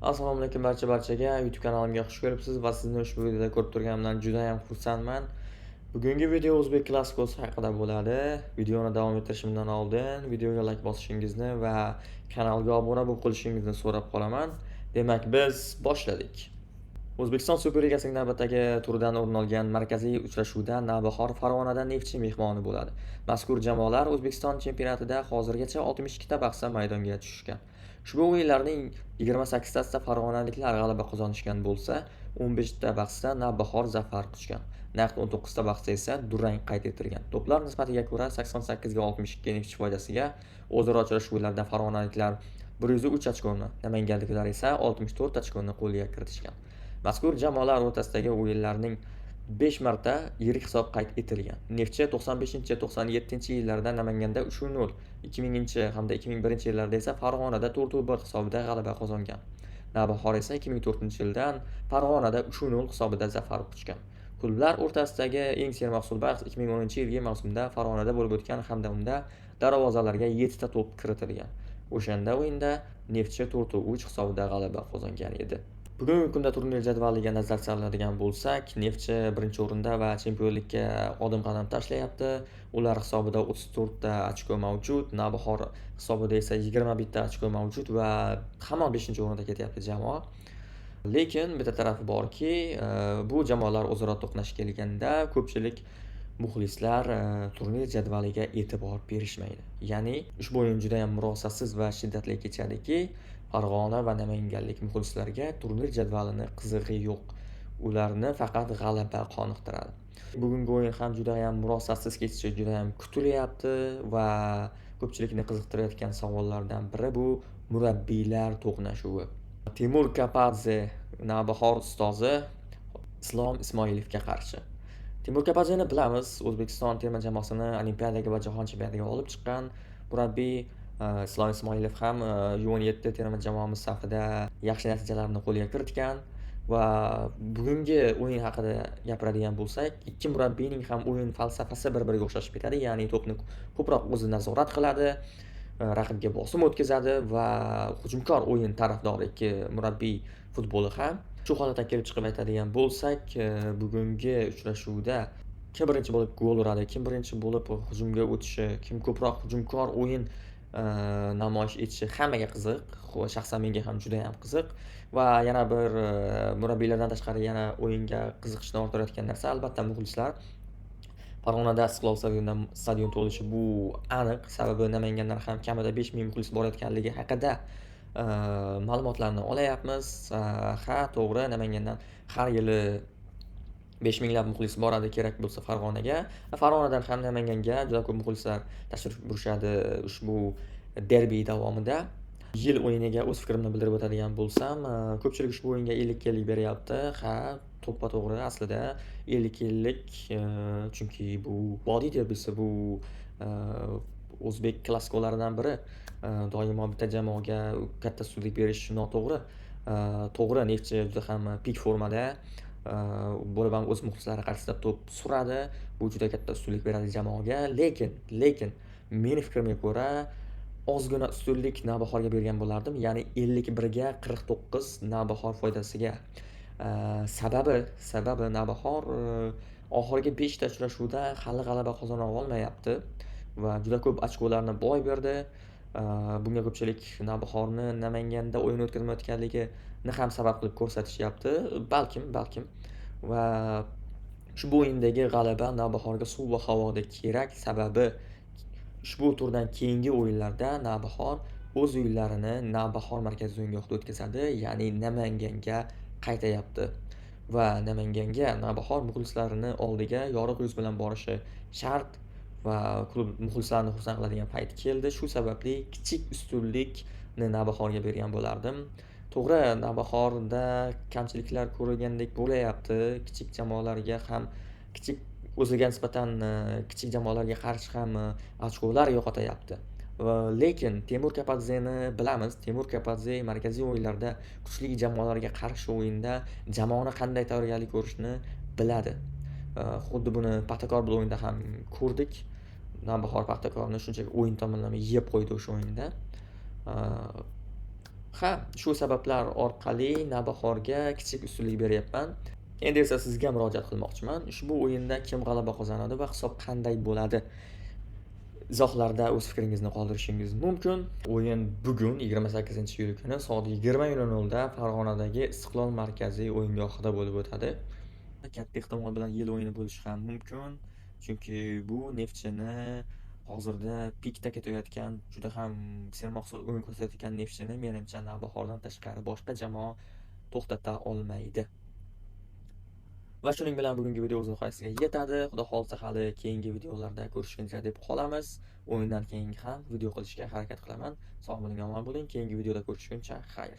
Assalomu alaykum barcha-barchaga. YouTube kanalimga xush kelibsiz va sizni ushbu videoda ko'rib turganimdan juda ham xursandman. Bugungi video o'zbek klassikosi haqida bo'ladi. Videoni davom ettirishimdan oldin videoga like bosishingizni va kanalga obuna bo'lib qo'yishingizni so'rab qolaman. Demak, biz boshladik. O'zbekiston Superligasining navbatdagi turidan o'rin olgan markaziy uchrashuvda Navbahor Farg'onada Neftchi mehmoni bo'ladi. Mazkur jamoalar O'zbekiston chempionatida hozirgacha 62 ta bahsda maydonga tushishgan. Ushbu o'yinlarning 28 tasida farg'onaliklar g'alaba qozonishgan bo'lsa, 15 ta bahsda Navbahor zafar quchgan. Naqd 19 ta bahsda esa durang qayd etilgan. To'plar nisbatiga ko'ra 88 ga 62 Neftchi foydasiga. O'zaro uchrashuvlarda farg'onaliklar 103 ochkoni, namanganliklar esa 64 ochkoni qo'lga kiritishgan. Mazkur jamoalar o'rtasidagi o'yinlarning 5 marta yirik hisob qayd etilgan. Neftchi 95-97-yillarda Namanganda 3-0, 2000 hamda 2001-yillarda esa Farg'onada 4-1 hisobida g'alaba qozongan. Navbahor esa 2004-yildan Farg'onada 3-0 hisobida zafar quchgan. Klublar o'rtasidagi eng sermahsul bahs 2010-yilgi mavsumda Farg'onada bo'lib o'tgan hamda unda darvozalarga 7 ta to'p kiritilgan. O'shanda o'yinda Neftchi 4-3 hisobida g'alaba qozongan edi. Bugungi kunda turnir jadvaliga nazar soladigan bo'lsak, Neftchi birinchi o'rinda va chempionlikka odim qadam tashlayapti. Ular hisobida 34 ta ochko mavjud, Navbahor hisobida esa 21 ta ochko mavjud va hamon 5-o'rinda ketyapti jamoa. Lekin bitta tarafi borki, bu jamoalar o'zaro to'qnash kelganda ko'pchilik muxlislar turnir jadvaliga e'tibor berishmaydi. Ya'ni ushbu o'yin juda ham murosasiz va shiddatli kechadiki, Farg'ona va namanganlik muxlislarga turnir jadvalini qizig'i yo'q. Ularni faqat g'alaba qoniqtiradi. Bugungi o'yin ham juda ham murosasiz kechishi juda ham kutilyapti va ko'pchilikni qiziqtirayotgan savollardan biri bu murabbiylar to'qnashuvi. Timur Kapadze Navbahor ustozi Islom Ismoilovga qarshi. Timur Kapadzeni bilamiz, O'zbekiston terma jamoasini Olimpiadaga va Jahon chempionatiga olib chiqqan murabbiy. Islom Ismoilov ham U17 terma jamoamiz safida yaxshi natijalarni qo'lga kiritgan va bugungi o'yin haqida gapiradigan bo'lsak, ikki murabbiyning ham o'yin falsafasi bir-biriga o'xshashib ketadi. Ya'ni to'pni ko'proq o'zi nazorat qiladi, raqibga bosim o'tkazadi va hujumkor o'yin tarafdori ikki murabbiy futboli ham. Shu holatdan kelib chiqib aytadigan bo'lsak, bugungi uchrashuvda kim birinchi bo'lib gol uradi, kim birinchi bo'lib hujumga o'tishi, kim ko'proq hujumkor o'yin namoyish etishi hammaga qiziq. Shaxsan menga ham juda ham qiziq va yana bir murabbiylardan tashqari yana o'yinga qiziqishni orttirayotgan narsa, albatta, muxlislar. Farg'onada Istiqlol stadionida stadion to'lishi bu aniq. Sababi Namangandan ham kamida 5000 muxlis borayotganligi haqida ma'lumotlarni olayapmiz. Ha, to'g'ri, Namangandan har yili 5000 lab muxlis boradi kerak bo'lsa Farg'onaga. Farg'onadan ham Namanganga juda ko'p muxlislar tashrif buyurishadi ushbu derbi davomida. Yil o'yiniga o'z fikrimni bildirib o'tadigan bo'lsam, ko'pchilik ushbu o'yinga 50:50 beryapti. Ha, to'ppa-to'g'ri, aslida 50:50, chunki bu vodiy derbisi, bu o'zbek klassikolaridan biri. Doimo bitta jamoaga katta ustunlik berish noto'g'ri. To'g'ri, Neftchi juda ham пик formada. Bo'lib ham o'z muxlislari qarshisida to'p suradi. Bu juda katta ustunlik beradi jamoaga. Lekin meni fikrimga ko'ra ozgina ustunlik Navbahorga bergan bo'lardim. Ya'ni 51 ga 49 Navbahor foydasiga. Sababi Navbahor oxirgi 5 ta uchrashuvda hali g'alaba qozona olmayapti va juda ko'p ochkolarni boy berdi. Bunga ko'pchilik Navbahorni Namanganda o'yin o'tkazmayotganligini ham sabab qilib ko'rsatishyapti. Balkim va ushbu o'yindagi g'alaba Navbahorga suv va havodek kerak. Sababi ushbu turdan keyingi o'yinlarda Navbahor o'z o'yinlarini Navbahor markaziy o'yingohida o'tkazadi, ya'ni Namanganga qaytayapti va Namanganga Navbahor muxlislarini oldiga yorug' yuz bilan borishi shart va klub muxlislarini xursand qiladigan payt keldi. Shu sababli kichik ustunlikni Navbahorga bergan bo'lardim. To'g'ri, Navbahorda kamchiliklar ko'rilgandek bo'layapti. Kichik jamoalarga ham, kichik o'ziga nisbatan kichik jamoalarga qarshi ham ochkolar yo'qotayapti. Va lekin Temur Kapadzeni bilamiz. Temur Kapadze markaziy o'yinlarda kuchli jamoalarga qarshi o'yinda jamoani qanday tayyorgarlik ko'rishni biladi. Xuddi buni Paxtakor bilan o'yinda ham ko'rdik. Navbahor Paxtakorni shunchaki o'yin tomonlama yeb qo'ydi o'sha o'yinda. Ha, shu sabablar orqali Navbahorga kichik ustunlik beryapman. Endi esa sizga murojaat qilmoqchiman. Ushbu o'yinda kim g'alaba qozonadi va hisob qanday bo'ladi? Izohlarda o'z fikringizni qoldirishingiz mumkin. O'yin bugun 28-iyul kuni soat 20:00 da Farg'onadagi Istiqlol markaziy o'yingohida bo'lib o'tadi. Katta ehtimol bilan yil o'yini bo'lishi ham mumkin. Chunki bu Neftchini hozirda pikda ketayotgan, juda ham sermahsul o'yin ko'rsatayotgan Neftchini menimcha Navbahordan tashqari boshqa jamoa to'xtata olmaydi. Va shuning bilan bugungi video o'z nihoyasiga yetadi. Xudo xohlasa hali keyingi videolarda ko'rishguncha deb qolamiz. O'yindan keyin ham video qilishga harakat qilaman. Sog' bo'ling, omon bo'ling. Keyingi videoda ko'rishguncha xayr.